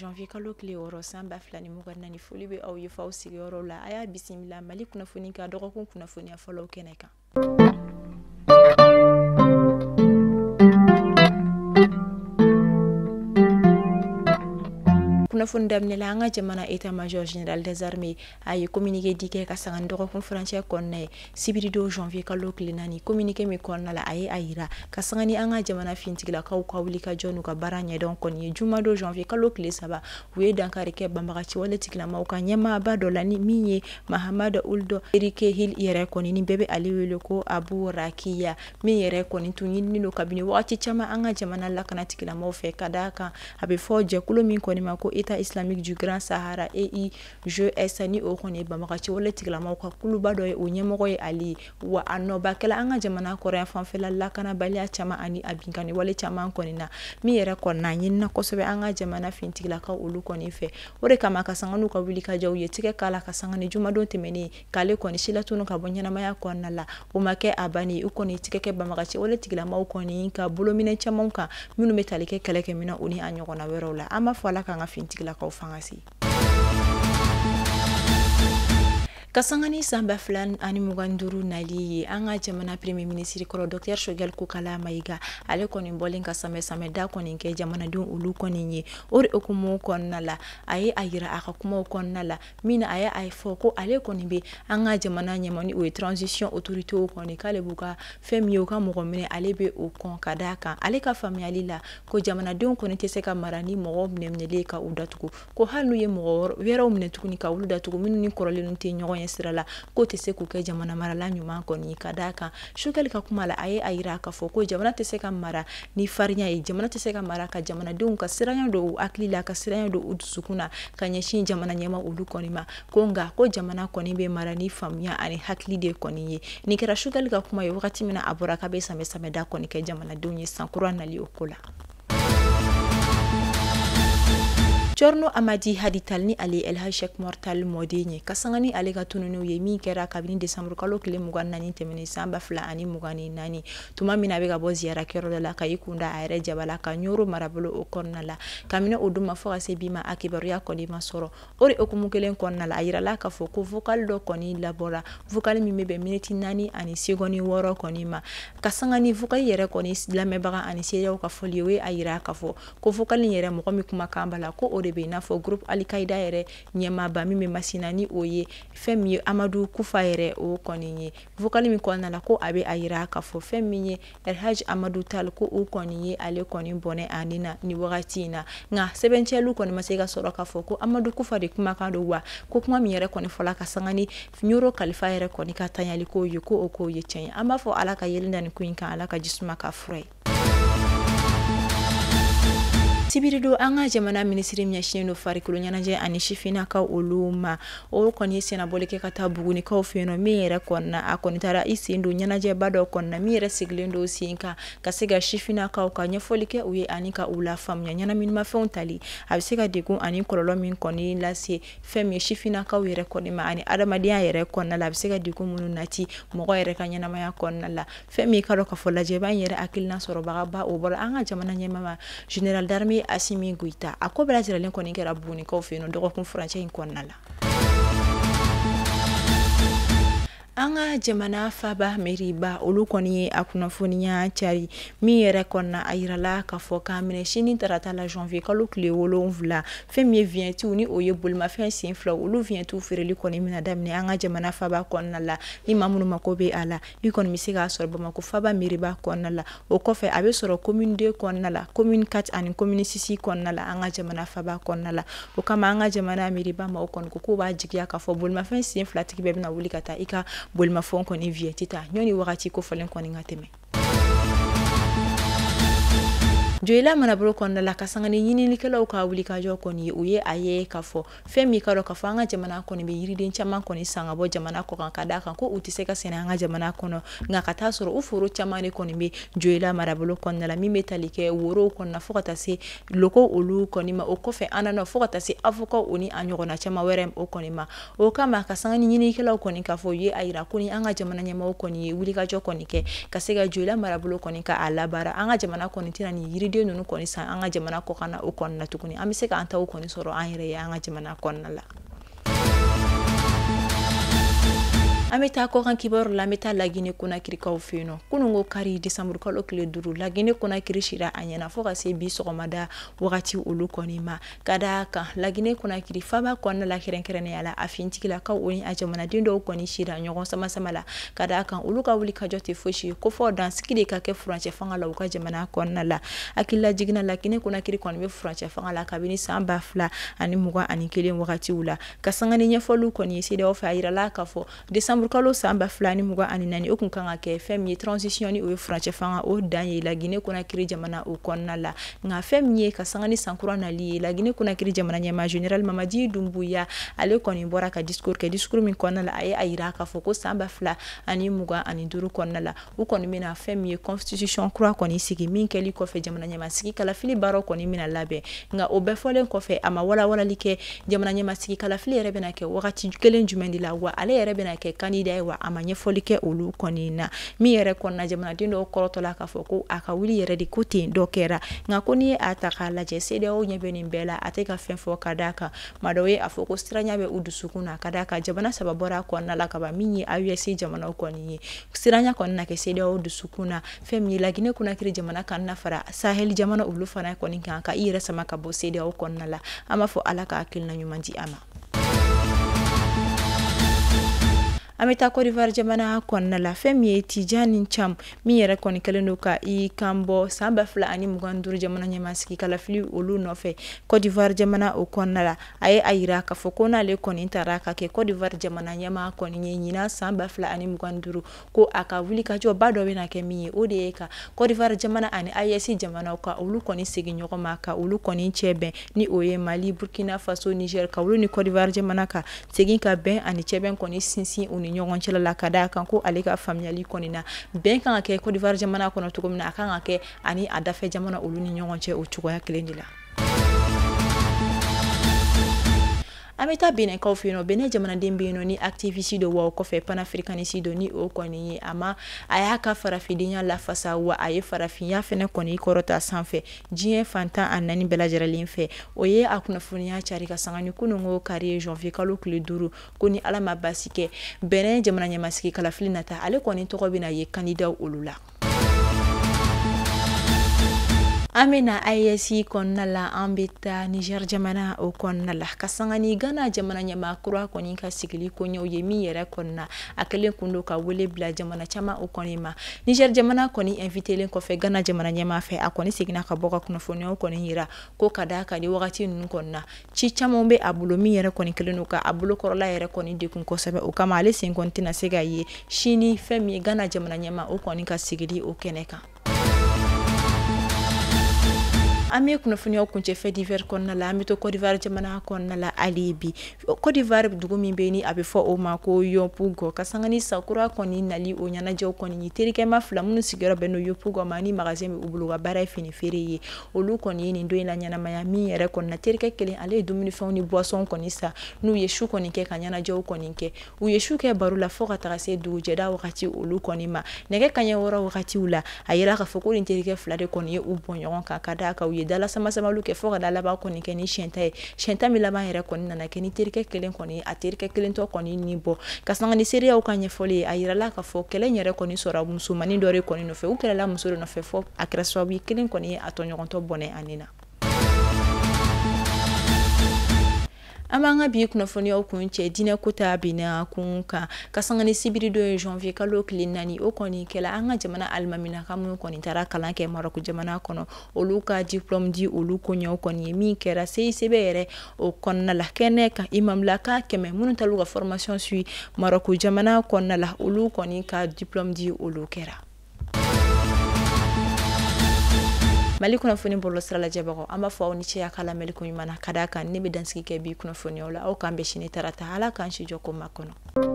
janvier kalo tile 6 san 2024. Foli bɛ aw ye f'aw sigiyɔrɔ la. A y'a bisimila Mali kunnafoni ka dɔgɔkun kunnafoniya fɔlɔw kɛnɛ kan. Kunnafoni daminɛ la, an ka jamana état-major général des armées a ye communiqué di kɛ ka sanga ni dɔgɔkun furancɛ kɔnɔna ye sibiridon janvier kalo tile 4. Communiqué min kɔnɔna la, a ye a yira ka sanga ni an ka jamana finitigilakaw ka wuli ka jɔ n'u ka baara ɲɛdɔn kɔni ye jumadon janvier kalo tile 3, u ye dankari kɛ banbagaci wale tigilamaw ka ɲɛmaaba dɔ la ni min ye Mahamad Ould Erikehil yɛrɛ kɔni, ni bɛɛ bɛ ale wele ko Abu Rakiya, min yɛrɛ kɔni tun ɲininen don kabini wagati caman an ka jamana lakana tigilamaw fɛ, ka d'a kan a bɛ fɔ jɛkulu min kɔni ma ko État islamique du Grand Sahara EIGS, ni o kɔni ye banbagaci wale tigilamaw ka kuluba dɔ ye, o ɲɛmɔgɔ ye ale ye. Wa a nɔba kɛla an ka jamana kɔrɔya fanfɛla lakanabaliya caman ani a binkanni wale caman kɔni na, min yɛrɛ kɔni na ɲinina kosɛbɛ an ka jamana finitigilakaw olu kɔni fɛ. O de kama ka sanga n'u ka wulikajɔw ye tigɛ k'a la ka sanga ni jumadon tɛmɛnen k'ale kɔni silatunu ka bɔ ɲɛnamaya kɔnɔna la, o ma kɛ a banni, u kɔni tigɛ kɛ banbagaci wale tigilamaw kɔni ka bolominɛ caman kan minnu bɛ tali kɛ kɛlɛkɛminɛn o ni a ɲɔgɔnna wɛrɛw la. An b'a fɔ Ala k'an ka finitigilakaw fanga se. Ka sanga ni san 2025 nali ye, an ka jamana premier ministre kɔrɔ docteur Choguel Kokalla Maïga, ale kɔni bɔlen ka samɛ samɛda kɔni kɛ jamanadenw olu kɔni ye. O de hukumu kɔnɔna la, a ye a yira a ka kumaw kɔnɔna la min na a ye a fɔ ko ale kɔni bɛ an ka jamana ɲɛma ni o ye transition autorité kɔni, k'ale b'u ka fɛn min ye u ka mɔgɔ minɛ, ale bɛ o kɔn, ka d'a kan ale ka faamuyali la ko jamanadenw kɔni tɛ se ka mara ni mɔgɔw minɛ-minɛlen ka u datugu, ko hali n'u ye mɔgɔ wɛrɛw minɛ tuguni ka olu datugu minnu ni kɔrɔlen tɛ ɲɔgɔn ye sira la, k'o tɛ se k'u kɛ jamana marala ɲuman kɔni, ka d'a kan Choguel ka kuma la, a ye a yira k'a fɔ ko jamana tɛ se ka mara ni farinya ye, jamana tɛ se ka mara ka jamanadenw ka siranya don u hakili la, ka siranya don u dusukun na ka ɲɛsin jamana ɲɛma olu kɔni ma, ko nka ko jamana kɔni bɛ mara ni faamuya ani hakili de kɔni ye. Nin kɛra Choguel ka kuma ye wagati min na a bɔra k'a bɛ samɛ samɛda kɔni kɛ jamanadenw ye sankura nali o ko la. Thierno Amadi Hadi Tall ni ale El Hadj Cheikh Mor Tall mɔden ye, ka sanga ni ale ka tununiw ye min kɛra kabini décembre kalo tile 24 tɛmɛnen san 2024, tuma min na a bɛ ka bɔ ziyara kɛyɔrɔ dɔ la ka i kunda a yɛrɛ jabala ka Ɲoro marabolo o kɔnɔna la. Kabini o don ma fo ka se bi ma, a kibaruya kɔni ma sɔrɔ. O de hukumu kelen kɔnɔna la, a yirala k'a fɔ ko vocal dɔ kɔni labɔra, vocal min bɛ bɛn miniti 4 ani seconde 6 kɔni ma. Ka sanga ni vocal yɛrɛ kɔni lamɛnbaga ani seerew ka fɔli ye, o ye a yira k'a fɔ ko vocal in yɛrɛ mɔgɔ min kumakan b'a la, ko o de bɛ i n'a fɔ groupe Al-Qaïda yɛrɛ ɲɛmaaba min bɛ Masina, ni o ye fɛn min ye Amadu Kufa yɛrɛ o kɔni ye. Vocal min kɔnɔna la, ko a bɛ a yira k'a fɔ fɛn min ye El Hadj Amadou Tall, ko o kɔni ye ale kɔni bɔnɛ a ni na nin wagati in na. Nka sɛbɛncɛliw kɔni ma se ka sɔrɔ k'a fɔ ko Amadu Kufa de kumakan don, wa ko kuma min yɛrɛ kɔni fɔla ka sanga ni Ɲoro kalifa yɛrɛ kɔni ka tanyali ko ye, ko o ko ye tiɲɛ ye. An b'a fɔ Ala ka yelen da nin ko in kan, Ala ka jisuma ka fura ye. Sibiridon an ka jamana minisiri ɲɛsinnen don farikolo ɲɛnajɛ ani sifinnakaw olu ma, o kɔni ye sennabɔli kɛ ka taa Bugunikaw fɛ yen nɔ, min yɛrɛ kɔnɔna a kɔni taara i sen don ɲɛnajɛba dɔ kɔnɔna min yɛrɛ sigilen don sen kan ka se ka sifinnakaw ka ɲɛfɔli kɛ u ye ani ka u lafaamuya ɲɛnaminimafɛnw tali a bɛ se ka degun ani kɔlɔlɔ min kɔni lase fɛn min ye sifinnakaw yɛrɛ kɔni ma ani adamadenya yɛrɛ kɔnɔna la, a bɛ se ka degun minnu nati mɔgɔ yɛrɛ ka ɲɛnamaya kɔnɔna la. Fɛn min ka dɔn k'a fɔ lajɛba in yɛrɛ hakilina sɔrɔbagaba o bɔra an ka jamana ɲɛmaa ma général d'armée Assimi Goïta. A ko bɛɛ lajɛlen kɔni kɛra Bugunikaw fɛ yen nɔ dɔgɔkun furancɛ in kɔnɔna la. An ka jamana faba meriba olu kɔni ye a kunnafoniya cari min yɛrɛ kɔnɔna a yirala k'a fɔ k'a minɛ sini tarata la janvier kalo tile 7, fɛn min ye vignettew ni o ye bolimafɛn sen fila olu vignettew feereli kɔni bɛna daminɛ an ka jamana faba kɔnɔna la. Ni maa minnu mako bɛ a la, i kɔni bɛ se k'a sɔrɔ Bamakɔ faba meriba kɔnɔna la. O kɔfɛ a bɛ sɔrɔ commune 2 kɔnɔna la, commune 4 ani commune 6 kɔnɔna la an ka jamana faba kɔnɔna la. O kama an ka jamana meriba maaw kɔni ko k'u b'a jigiya k'a fɔ bolimafɛn sen filatigi bɛɛ bɛna wuli ka taa i ka bolimafɛnw kɔni vignette ta ɲɔni wagati kofɔlen kɔni ka tɛmɛ. Joyila marabolo kɔnɔna la, ka sanga ni ɲininikɛlaw ka wulikajɔ kɔni ye, u ye a ye k'a fɔ fɛn min ka dɔn k'a fɔ an ka jamana kɔni bɛ yiriden caman kɔni san ka bɔ jamana kɔ kan, ka d'a kan ko u tɛ se ka sɛnɛ an ka jamana kɔnɔ, nka ka taa sɔrɔ u foro caman de kɔni bɛ Joyila marabolo kɔnɔna la, min bɛ tali kɛ worow kɔnɔna fo ka taa se loko olu kɔni ma, o kɔfɛ an nana fo ka taa se avocat o ni a ɲɔgɔnna caman wɛrɛ o kɔni ma. O kama ka sanga ni ɲininikɛlaw kɔni k'a fɔ u ye a yira ko ni an ka jamana ɲɛmaaw kɔni ye wulikajɔ kɔni kɛ ka se ka Joyila marabolo kɔni ka a labaara, an ka jamana kɔni tɛna nin yiriden yiriden ninnu kɔni san an ka jamana kɔkan na o kɔnɔna na tuguni, an bɛ se k'an taw kɔni sɔrɔ an yɛrɛ ye an ka jamana kɔnɔna la. An bɛ taa kɔkan kibaru la, an bɛ taa Laginɛ Konakirikaw fɛ yen nɔ. Kunun ko kari décembre kalo tile 5, Laginɛ Konakiri sira a ɲɛna fo ka se bi sɔgɔmada wagati olu kɔni ma. Ka da kan Laginɛ Konakiri faba kɔnɔna la, kɛrɛnkɛrɛnnenya la a fintigilakaw o ni a jamanaden dɔw kɔni sira ɲɔgɔn sama sama la. Ka da kan olu ka wuli ka jɔ tɛ fosi ye ko fɔ dansigi de ka kɛ furancɛ fanga la u ka jamana kɔnɔna la. Hakilila jiginna Laginɛ Konakiri kɔni bɛ furancɛ fanga la kabini san 2021 wagatiw la. Ka sanga ni ɲɛfɔliw kɔni ye CEDEAO fɛ, a yirala k'a fɔ décembre kalo san 2024 o kun kan ka kɛ fɛn min ye transition ni o ye furancɛ fanga o dan ye Laginɛ Konakiri jamana o kɔnɔna la. Nka fɛn min ye ka sanga ni sankura nali ye, Laginɛ Konakiri jamana ɲɛmaa général Mamadi Doumbouya ale kɔni bɔra ka discours kɛ, discours min kɔnɔna la a ye a yira k'a fɔ ko san 2025 kɔnɔna la u kɔni bɛna fɛn min ye constitution kura kɔni sigi, min kɛli kɔfɛ jamana ɲɛmaa sigi kalafili baaraw kɔni bɛna labɛn. Nka o bɛɛ fɔlen kɔfɛ a ma walawalali kɛ jamana ɲɛmaa sigi kalafili yɛrɛ bɛna kɛ wagati kelen jumɛn de la, wa ale yɛrɛ bɛna kɛ candidat ye wa a ma ɲɛfɔli kɛ olu kɔni na. Min yɛrɛ kɔnɔna jamanaden dɔw kɔrɔtɔla k'a fɔ ko a ka wuli yɛrɛ de ko ten dɔ kɛra. Nka ko n'i ye a ta k'a lajɛ CEDEAO ɲɛ bɛ nin bɛɛ la, a tɛ ka fɛn fɔ ka d'a kan maa dɔw ye a fɔ ko siranya bɛ u dusukun na ka d'a kan jamana 3 bɔra a kɔnɔna la kaban, min ye AES jamanaw kɔni ye. Siranya kɔni na kɛ CEDEAO dusukun na. Fɛn min ye Laginɛ Konakiri jamana kan na fara Sahel jamana olu fana kɔni kan ka i yɛrɛ sama ka bɔ CEDEAO kɔnɔna la. An b'a fɔ Ala ka hakilina ɲuman di a ma. An bɛ taa Côte d'Ivoire jamana kɔnɔna la. Fɛn min ye Tidjane Thiam min yɛrɛ kɔni kɛlen don ka i kan bɔ san 2025 jamana ɲɛmaa sigi kalafili olu nɔfɛ Côte d'Ivoire jamana o kɔnɔna la, a ye a yira k'a fɔ ko n'ale kɔni taara ka kɛ Côte d'Ivoire jamana ɲɛmaa kɔni ye ɲinan san 2025, ko a ka wulikajɔba dɔ bɛna kɛ min ye, o de ye ka Côte d'Ivoire jamana ani AES jamanaw ka olu kɔni segin ɲɔgɔn ma, ka olu kɔni cɛ bɛn, ni o ye Mali, Burkina Faso, Niger, ka olu ni Côte d'Ivoire jamana ka segin ka bɛn ani cɛbɛn kɔni sinsin u ni ɲɔgɔn cɛla la. Ka d'a kan ko ale ka faamuyali kɔni na bɛn kan ka kɛ Côte d'Ivoire jamana kɔnɔ cogo min na, a kan ka kɛ ani a dafɛ jamana olu ni ɲɔgɔn cɛ o cogoya kelen de la. An bɛ taa Beninkaw fɛ yen nɔ. Benin jamanaden bɛ yen nɔ ni activiste dɔ wa o kɔfɛ panafricaniste dɔ, ni o kɔni ye a ma a y'a ka farafindenya lafasa, wa a ye farafinya fɛnɛ kɔni kɔrɔta sanfɛ diɲɛ fan 14 bɛɛ lajɛlen fɛ. O ye a kunnafoniya cari ka sanga ni kununko kari ye janvier kalo tile 5, ko ni Ala ma baasi kɛ Benin jamana ɲɛmasigi kalafili nata ale kɔni tɔgɔ bɛna ye candidat olu la. An bɛna AES kɔnɔna la, an bɛ taa Niger jamana o kɔnɔna la ka sanga ni Ghana jamana ɲɛmaa kura kɔni ka sigili koɲɛw ye, min yɛrɛ kɔnɔna a kɛlen kun don ka wele bila jamana caman o kɔni ma. Niger jamana kɔni invitelen kɔfɛ Ghana jamana ɲɛmaa fɛ, a kɔni seginna ka bɔ ka kunnafoniyaw kɔni yira ko ka d'a kan ni wagati ninnu kɔnɔna ci caman bɛ a bolo min yɛrɛ kɔni kɛlen don ka a bolokɔrɔla yɛrɛ kɔni degun kosɛbɛ. O kama ale sen kɔni tɛna se ka ye sini fɛn min ye Ghana jamana ɲɛmaa o kɔni ka sigili o kɛnɛ kan. An bɛ kunnafoniyaw kuncɛ fait divers kɔnɔna la, an bɛ to Côte d'Ivoire jamana kɔnɔna la hali bi. Côte d'Ivoire dugu min bɛ yen ni a bɛ fɔ o ma ko Yopougon, ka sanga ni sakura kɔni nali o ɲɛnajɛw kɔni ye, terikɛma 2 minnu sigiyɔrɔ bɛn n'o Yopougon ma ni magasin bɛ u bolo ka baara ye fini feere ye, olu kɔni ye nin don in la ɲɛnamaya. Min yɛrɛ kɔni na terikɛ kelen ale ye dumunifɛnw ni boisson kɔni san, n'u ye su kɔni kɛ ka ɲɛnajɛw kɔni kɛ, u ye su kɛ baro la fo ka taga se dugujɛda wagati olu kɔni ma. Nɛgɛ kanɲɛ 6 wagatiw la, a yira k'a fɔ ko nin terikɛ 2 de kɔni ye u bɔn ɲɔgɔn kan, ka d'a kan u ye dala sama samaliw kɛ fo ka da laban kɔni kɛ ni siɲɛ ta ye. Siɲɛ ta min laban yɛrɛ kɔni nana kɛ ni terikɛ kelen kɔni a terikɛ kelen tɔ kɔni ni bɔ. Ka sanga ni seereyaw ka ɲɛfɔli ye, a yirala k'a fɔ kɛlɛ in yɛrɛ kɔni sɔrɔ musomanin dɔ de kɔni nɔfɛ, u kɛlɛla muso de nɔfɛ fo a kɛra sababu ye kelen kɔni ye a tɔɲɔgɔntɔ bɔnɛ a ni na. An b'an ka bi kunnafoniyaw kun cɛ diinɛ kota bina kun kan ka sanga ni sibiri don ye janvier kalo tile 4, o kɔni kɛla an ka jamana alimaminaka minnu kɔni taara kalan kɛ Maroc jamana kɔnɔ, olu ka diplôme di olu koɲɛw kɔni ye min kɛra CICB yɛrɛ o kɔnɔna la. Kɛnɛ kan imamulaka 100 minnu taara u ka formation suit Maroc jamana kɔnɔna la, olu kɔni ka diplôme di olu kɛra. Mali kunnafoni bɔlɔlɔsira lajɛbagaw, an b'a fɔ aw ni ce a ka lamɛnni ko ɲuman na. Ka d'a kan ne bɛ dansigi kɛ bi kunnafoniyaw la, aw k'an bɛn sini tarata. Ala k'an si jɔ ko makɔnɔ.